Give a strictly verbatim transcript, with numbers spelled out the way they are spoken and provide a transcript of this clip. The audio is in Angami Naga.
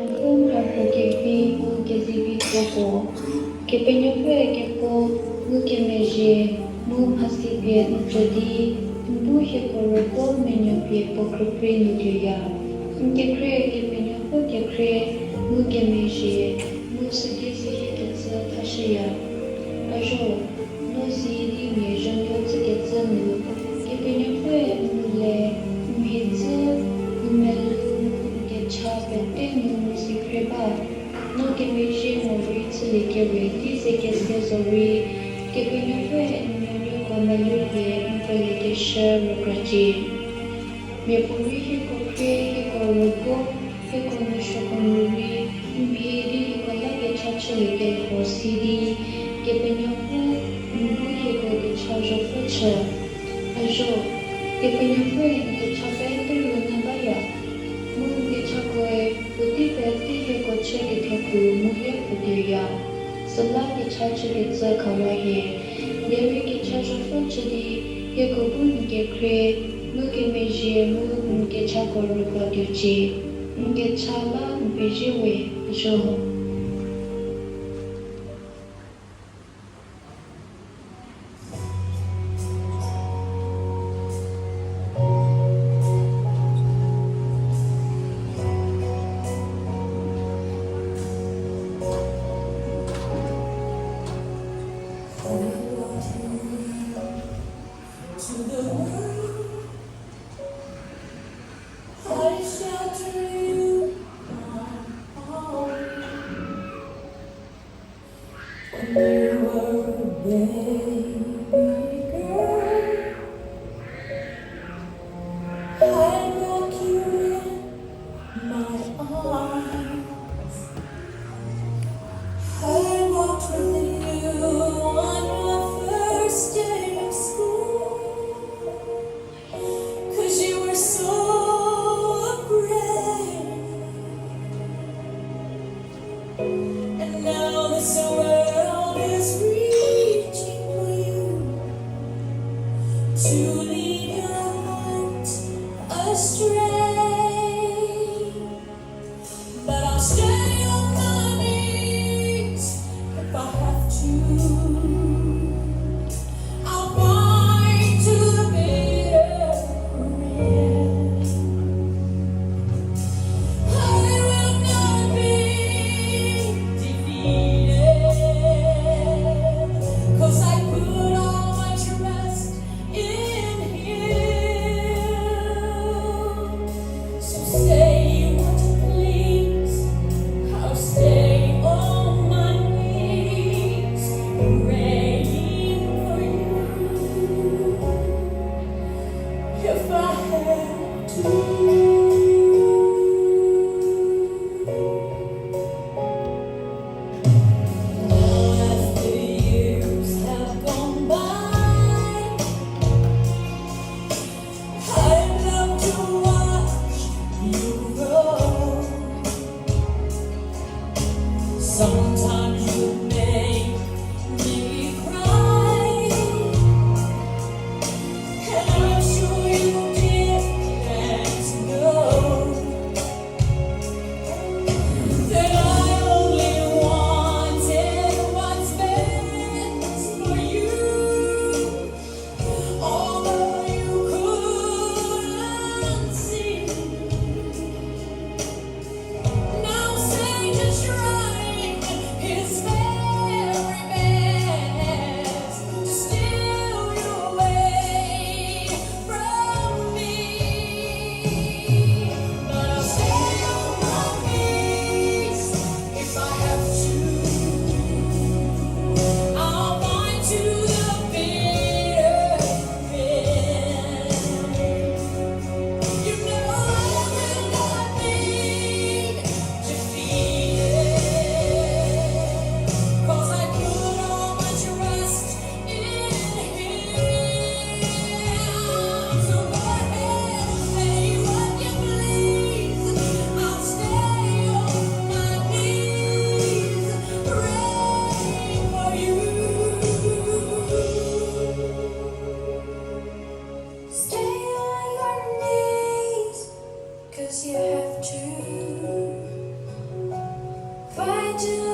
Kepenuopfü mharhü kevi mu kezivi koko, Kepenuopfüe keko ngukemezhie mu mhasi pie n tsü di, n bu hieko rüko menuo pie puo khrüprei nu tuoya. N kekhrie Kepenuopfü kekhrie ngukemezhie mu süki seyie kecü thashüya. A zho, no si di mia zhonuo chükecü nu, Kepenuopfüe n nu le, n mhidzü, n melou, n kecha pete nu n si khrie ba. No kemezhie morei chüliekewe di ze kese zorei, Kepenuopfüe n nuonuoko melou pie n krüliekeshü rükrücie. Miapuorei hieko khrie, hieko rüko, hieko nuosuoko nu rei, n mhie di hieko la kecha chüliekelho si di, Kepenuopfü n bu hieko kecha zopfü chü. A zho, Kepenuopfüe n kecha pete rünyü baya. Mu n kechakoe puotei pete hieko chü kethepfu mu hie pfhütuoya. Süla kecha chükecü khawa hie. Derei kecha zopfü chü di, hieko bu n kekhrie, ngukemezhie mu n kechako rükra tuocie. N kecha la n pezie we, zho. To the world, I shelter you from harm. When you were a baby girl, I rock you in my arms. I walked with you on your first day of school, 'cause you were so afraid. And now this world is reaching for you to lead your heart astray. But I'll stay on my knees if I have to. I'll fight to the bitter end. I will not be defeated, 'cause I put all my trust in him. So say what you please, I'll stay on my knees praying for you. If I have to. Now as the years have gone by, I love to watch you grow. Sometimes you make me cry, and I'm sure you didn't know that I only wanted what's best for you. Although you couldn't see, now Satan's trying his very best to steal you away from me. But I'll stay on my knees if I have to. I'll fight to the bitter end. You know I will not be defeated, 'cause I put all my trust in him. So go ahead and say what you please. I'll stay on my knees praying for you. Stay on your knees, 'cause you have to. Fighting